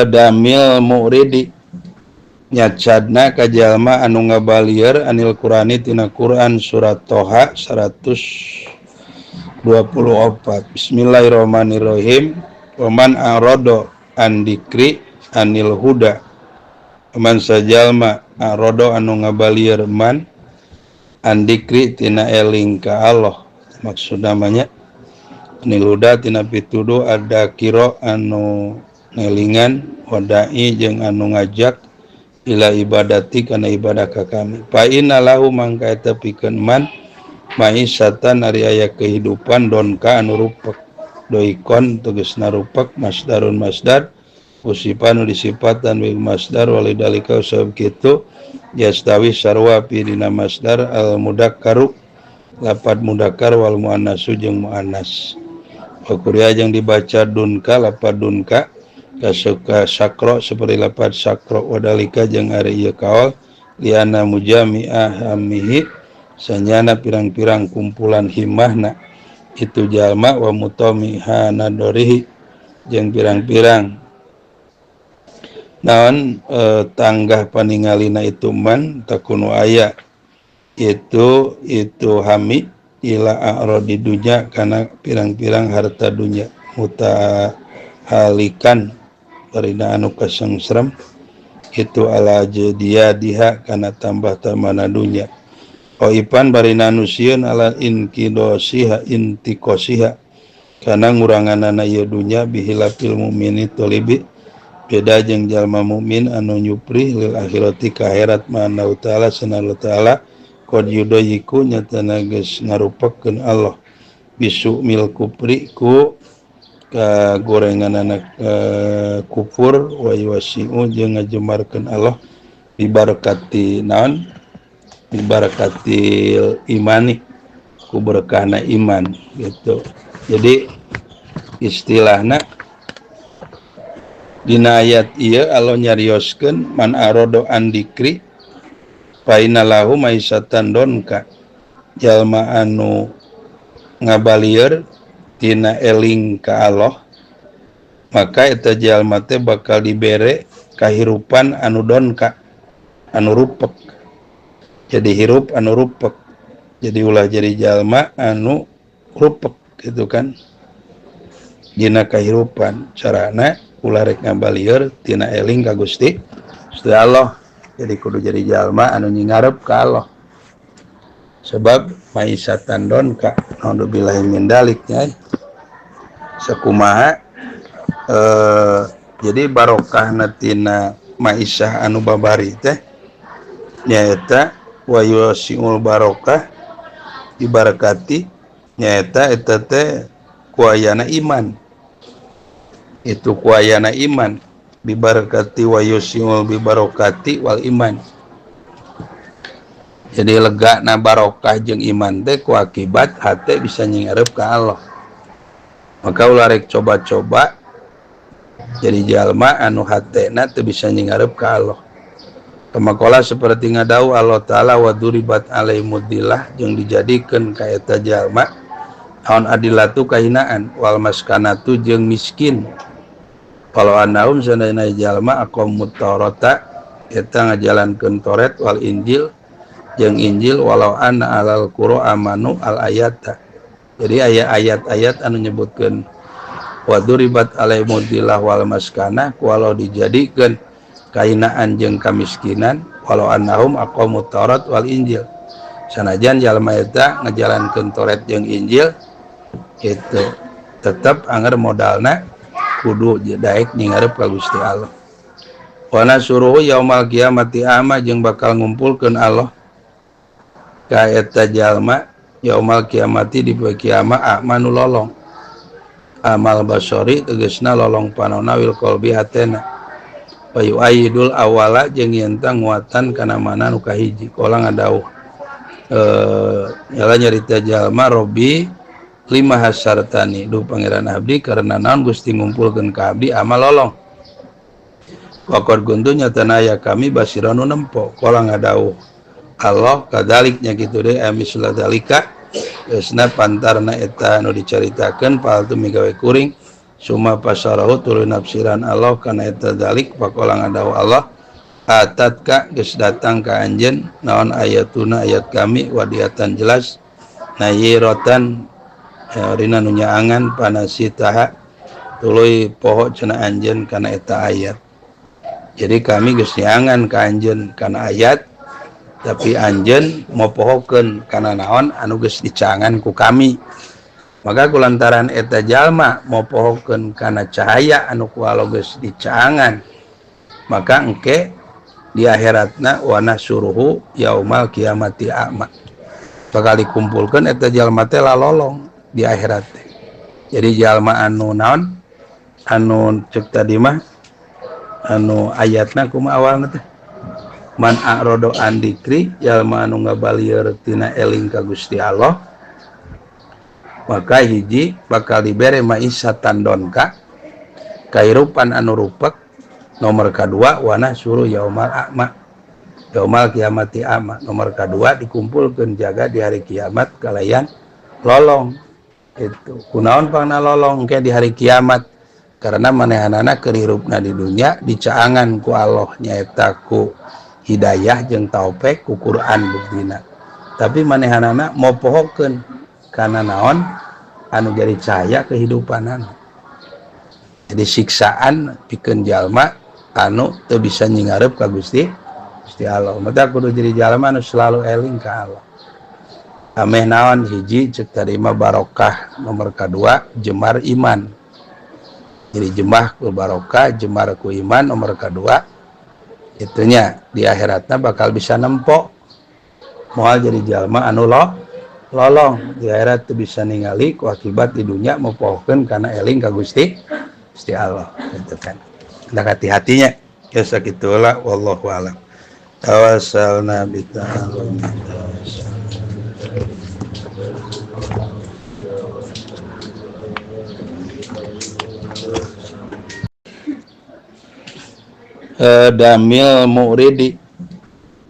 Damil mu'ridi nyacadna ka jalma anu ngabalieur anil Qur'ani tina Qur'an surat Toha 124. Bismillahirrahmanirrahim. Waman a'rada an dikri anil huda. Man sajalma a'rada anu ngabalieur man an dikri tina eling ka Allah. Maksud namanya anil huda tina pituduh ada kiro anu ngelingan wadai jeung anu ngajak ila ibadati kana ibadah ka kami. Fa inna lahu mangka eta pikeun man maisatan ari aya kehidupan donka anu rupek doikon tegasna rupek masdarun masdar usipan nu disipatan bil masdar walidalika usab kitu yastawi sarwa fi dina masdar al mudakkaru lapad mudakkar wal muannasu jeung muannas. Wa kuria jeung dibaca dunka lapad dunka kasuka sakro seperti lapad sakro wadalika jeung ari ieu kaol liana mujami'ah hamihi sanyana pirang-pirang kumpulan himahna itu jalma wa mutamiha nadorihi jeung pirang-pirang naon tanggah paningalina itu man takunu aya itu hami ila a'radi dunya kana pirang-pirang harta dunya mutahalikan barina anu kasengsrem itu ala dia diha kana tambah tamana dunya o ipan barina anu sieun ala inkidosiha intikosiha kana nguranganana ieu dunya bihilafil mukmini tolibi beda jeung jalma mukmin anu nyupri lil akhirati ka akhirat mana taala sanallahu taala qad yudayiku nyatana geus ngarupakeun Allah bisu mil kupri ku ka gorengan anak kufur wa yuwasi'u jeung ngajemarkeun Allah bibarakati naon bibarakatil imani ku berkahna iman gitu. Jadi istilahna dina ayat ieu Allah nyarioskeun man arada an dikri fa inna lahu maisatan donka jalma anu ngabalieur tina eling ka Allah maka eta jalma teh bakal dibere kahirupan anu donka anu rupek. Jadi hirup anu rupek. Jadi ulah jadi jalma anu rupek gitu kan dina kahirupan carana ulah rek ngabalieur tina eling ka Gusti Gusti Allah. Jadi kudu jadi jalma anu nyingarep ka Allah sebab maisatan donka naudzubillahi min dalik nya sakumaha jadi barokahna tina maisah anu babari teh nyaeta wa yusiul barokah dibarakati nyaeta eta teh kuayana iman itu kuayana iman bibarakati wa yusiul bibarokati wal iman. Jadi lega na barokah jeung iman teh ku akibat hate bisa nyingarep ka Allah. Maka ulah rek coba-coba jadi jalma anu hatena teu bisa nyingarep ka Allah. Kemakola seperti ngadau Allah Ta'ala wa duribat alaihimudillah jeung dijadikeun ka eta jalma naon adilatu kahinaan wal maskanatu jeung miskin. Kalau anaum sanadina jalma aqamut taurata eta ngajalankeun Taurat wal Injil jeung Injil walau anna alal qura amanu al ayata. Jadi aya ayat-ayat anu nyebutkeun wa duribat alaihimudillah wal maskanah walau dijadikeun kahinaan jeung kamiskinan walau annahum aqamut Taurat wal Injil. Sanajan jalma eta ngajalankeun Taurat jeung Injil itu tetep anger modalna kudu daek nyingarep ka Gusti Allah. Wa nasuruhu yaumal qiyamati ama jeung bakal ngumpulkeun Allah ka eta jalma yaumal kiamati di poe kiamat amanu lolong amal basori tegasna lolong panona wil qalbi hatena wa yu'ayyidul awala jeung yen ta nguatan kana mana nu kahiji kola ngadauh nyala nyarita jalma robi lima hasartani duh pangeran abdi karena naon Gusti ngumpulkeun ka abdi amal lolong waqad guntu nyatana aya kami basiranu nempo kola ngadauh Allah kadaliknya gitu deh amisla dalika geusna pantarna eta anu dicaritakeun paltu migawe kuring Suma pasarahu tuluy nafsiran Allah kana eta dalik pakola ngadawu Allah atatka geus datang ka anjeun naon ayatuna ayat kami wadiatan jelas nayiratan rina nu nyaangan panasitaha tuluy poho cenah anjeun kana eta ayat. Jadi kami geus nyaangan ka anjeun kana ayat tapi anjeun mopohokeun kana naon anu geus dicaangan ku kami. Maka kulantaran eta jalma mopohokeun kana cahaya anu ku Allah geus dicaangan maka engke di akhiratna wa nahsyuruhu yaumal kiamati a'ma. Bakal dikumpulkeun eta jalma teh lalolong di akhirat teh. Jadi jalma anu naon anu ceuk tadi mah anu ayatna kumaha awalna teh man a'rada an dzikri jalma anu ngabalieur tina eling ka Gusti Allah maka hiji bakal dibere maisatan donka kahirupan anu rupek. Nomor kedua wana suruh yaumal a'ma yaumal kiamati a'ma. Nomor kedua dikumpulkeun jaga di hari kiamat kalayan lolong. Itu kunaon pangna lolong ke di hari kiamat karena manehanana keur hirupna di dunia dicaangan ku Allah nyaeta ku hidayah jeung taufik ku Quran buktina tapi manehanana mopohokeun kana naon anu jadi cahaya kehidupanana. Jadi siksaan pikeun jalma anu teu bisa nyingareup ka Gusti Gusti Allah. Mata kudu jadi jalma anu selalu eling ka Allah. Ameh naon hiji ceuk tadi mah barokah, nomor kadua jemar iman. Jadi jemah ku barokah, jemar ku iman nomor kadua itunya di akhiratna bakal bisa nempo moal jadi jalma anu lolong di akhirat teu bisa ningali ku akibat di dunia mopohokeun kana eling ka Gusti Gusti Allah gitu kan. Hendak hati-hatinya ya sakitulah wallahu alam. Tawassalna bi ta'ala. Damil mu'ridi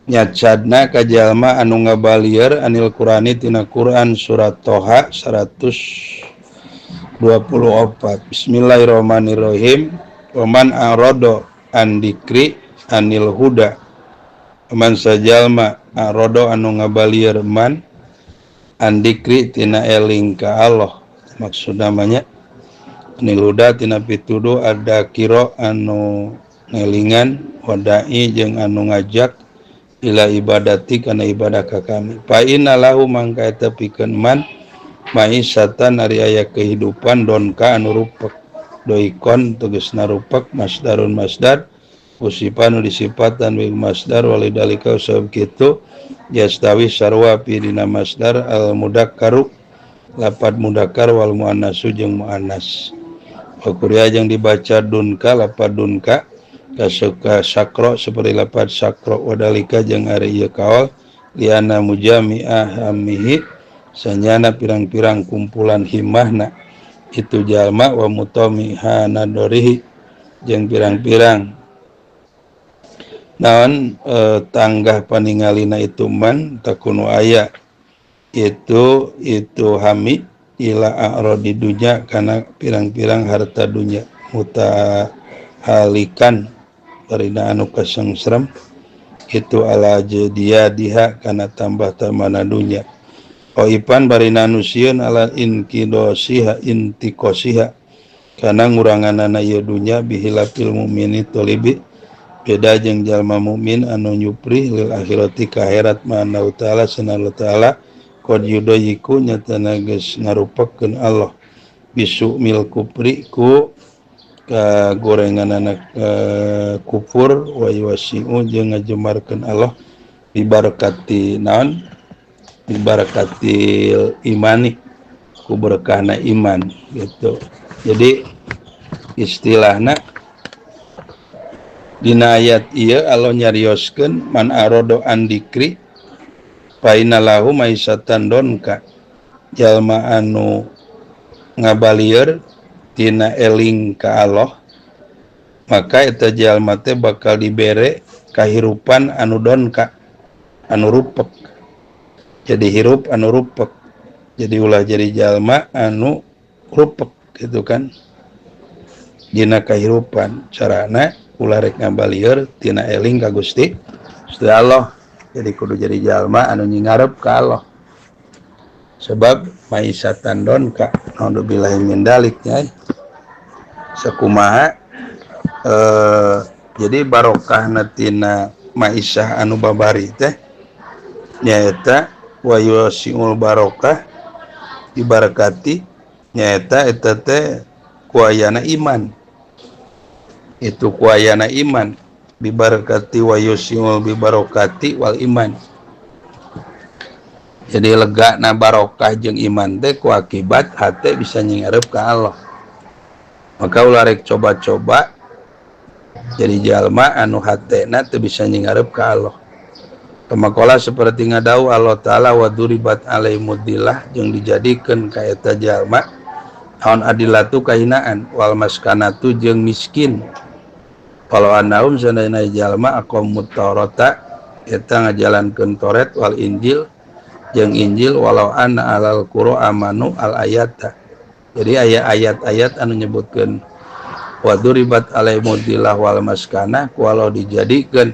nyacadna ka jalma anu ngabalieur anil Qur'ani tina Qur'an surat Toha 124. Bismillahirrahmanirrahim. Waman a'rada an dikri anil huda. Man sajalma a'rada anu ngabalieur man an dikri tina eling ka Allah. Maksud namanya anil huda tina pituduh ada kira anu ngelingan wadai jeung anu ngajak ila ibadati kana ibadah ka kami. Fa inna lahu mangka eta pikeun man maisatan ari aya kehidupan donka anu rupek doikon tegasna rupek masdarun masdar usifan disifatan bil masdar walidalika sabab kitu yastawi sarwa fi dina masdar al mudakkaru lapad mudakkar wal muannasu jeung muannas. Wa kuria jeung dibaca dunka lapad dunka kasuka sakro seperti lapad sakro wadalika jeung ari ieu kaol liana mujami'ah hamihi sanyana pirang-pirang kumpulan himahna itu jalma wa mutamiha nadorihi jeung pirang-pirang naon tanggah paningalina itu man takunu aya itu hami ila a'radi dunya kana pirang-pirang harta dunya mutahalikan barina anu kasengsrem itu ala dia diha kana tambah tamana dunya oipan barina anu sieun ala inkidosiha intikosiha kana nguranganana ieu dunya bihilafil mukmini tolibi beda jeung jalma mukmin anu nyupri lil akhirati ka akhirat mana taala sanallahu taala qad yudayiku nyatana geus ngarupakeun Allah bisu mil kupri ku ka gorengan anak kufur wa yuwasi'u jeung ngajemarkeun Allah bibarakati naon bibarakatil imani ku berkahna iman gitu. Jadi istilahna dina ayat ieu Allah nyarioskeun man arada an dikri fa innalahu maisatan donka jalma anu ngabalieur tina eling ka Allah maka eta jalma teh bakal dibere kahirupan anu donka anu rupek. Jadi hirup anu rupek. Jadi ulah jadi jalma anu rupek gitu kan. dina kahirupan. Carana ulah rek ngabalieur tina eling ka Gusti Gusti Allah. Jadi kudu jadi jalma anu nyingarep ka Allah. Sebab maisatan donka naudzubillahi min dalik nya. Sakumaha jadi barokahna tina maisah anu babari teh nyaeta wa yusiul barokah dibarakati nyaeta eta teh kuayana iman. Itu kuayana iman bibarakati wa yusiul bibarokati wal iman. Jadi lega na barokah jeung iman teh ku akibat hate bisa nyingarep ka Allah. Maka ulah rek coba-coba jadi jalma anu hatena teu bisa nyingarep ka Allah. Kemakola seperti ngadau Allah Ta'ala wa duribat alaihimudillah jeung dijadikeun ka eta jalma naon adilatu kahinaan wal maskanatu jeung miskin. Walau annahum sanayna jalma aqamut taurata eta ngajalankeun Taurat wal Injil jeung Injil walau anna alal qura amanu al ayata. Jadi aya ayat-ayat anu nyebutkeun wa duribat alaihimudillah wal maskana walau dijadikeun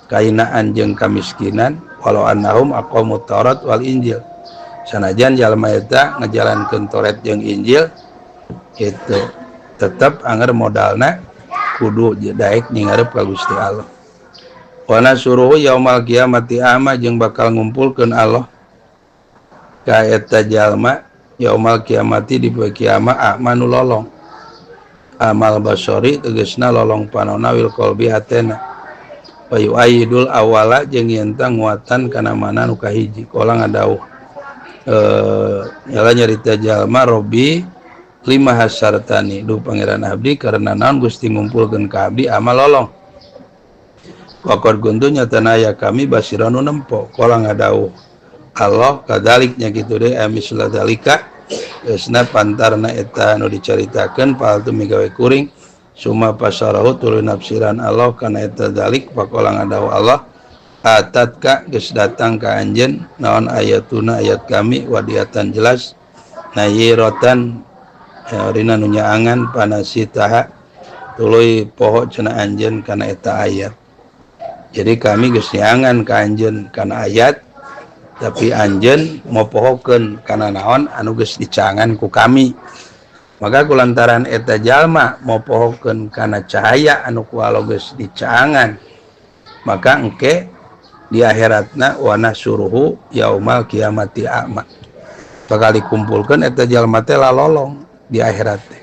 kahinaan jeung kamiskinan walau annahum aqamut Taurat wal Injil. Sanajan jalma eta ngajalankeun Taurat jeung Injil itu tetep anger modalna kudu daek nyingarep ka Gusti Allah. Wa nasuruhu yaumal qiyamati ama jeung bakal ngumpulkeun Allah ka eta jalma yaumal qiyamati di poe kiamat ama nu lolong. Amal basori tegasna lolong panona wil qalbi hatena. Wa yu'ayyidul awala jeung yen ta nguatan kana mana nu kahiji. Kola ngadawuh nyala nyarita jalma Robi lima hasartani duh pangeran abdi karena naon Gusti ngumpulkeun ka abdi amal lolong. Waqad kuntu nyatana aya kami basiranu nempo. Kola ngadawuh Allah kadaliknya kitu deui amisla dalika geusna pantarna eta anu dicaritakeun paltu migawe kuring suma pasarahu tuluy nafsiran Allah kana eta dalik pakola ngadawuh Allah atatka geus datang ka anjeun naon ayatuna ayat kami wadiatan jelas nayiratan rina nu nyaangan panasitaha tuluy poho cenah anjeun kana eta ayat. Jadi kami geus nyaangan ka anjeun kana ayat tapi anjeun mopohokeun kana naon anu geus dicangan ku kami. Maka kulantaran eta jalma mopohokeun kana cahaya anu ku Allah geus dicangan, maka engke di akhiratna wa nasuruhu yaumal kiamati a'ma. Bakal dikumpulkeun eta jalma teh lalolong di akhirat teh.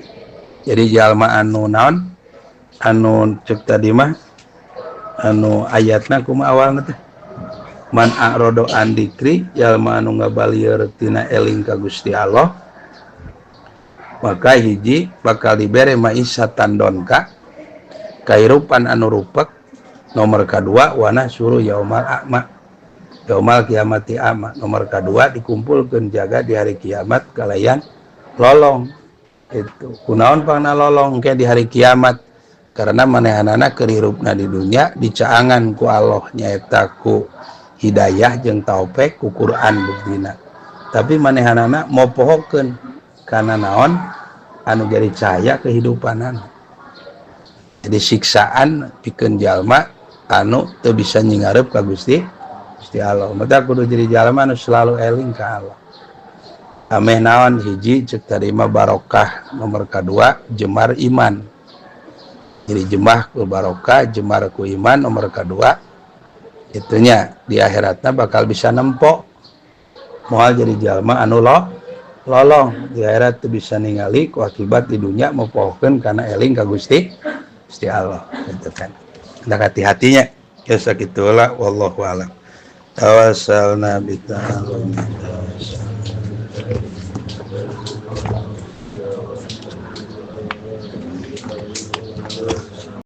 Jadi jalma anu naon anu ceuk tadi mah anu ayatna kumaha awalna teh man a'rada an dzikri jalma anu ngabalieur tina eling ka Gusti Allah maka hiji bakal dibere maisatan donka kahirupan anu rupek. Nomor kadua wana suruh yaumal a'ma yaumal kiamati a'ma. Nomor kadua dikumpulkeun jaga di hari kiamat kalayan lolong. Itu kunaon pangna lolong ke di hari kiamat karena manehanana keur hirupna di dunia dicaangan ku Allah nyaeta ku hidayah jeung taufik ku Quran buktina. Tapi manehanana mopohokeun kana naon anu jadi cahaya kehidupanana. Jadi siksaan pikeun jalma anu teu bisa nyingarep ka Gusti Gusti Allah. Mata kudu jadi jalma anu selalu eling ka Allah. Ameh naon hiji ceuk tadi mah barokah, nomor kadua jemar iman. Jadi jemah ku barokah, jemar ku iman, nomor kadua itunya di akhiratna bakal bisa nempo moal jadi jalma anu lolong di akhirat teu bisa ningali ku akibat di dunia mopohokeun kana eling ka Gusti Gusti Allah gitu kan. Hendak hati-hatinya ya sakitulah wallahu alam. Tawassalna bi ta'ala.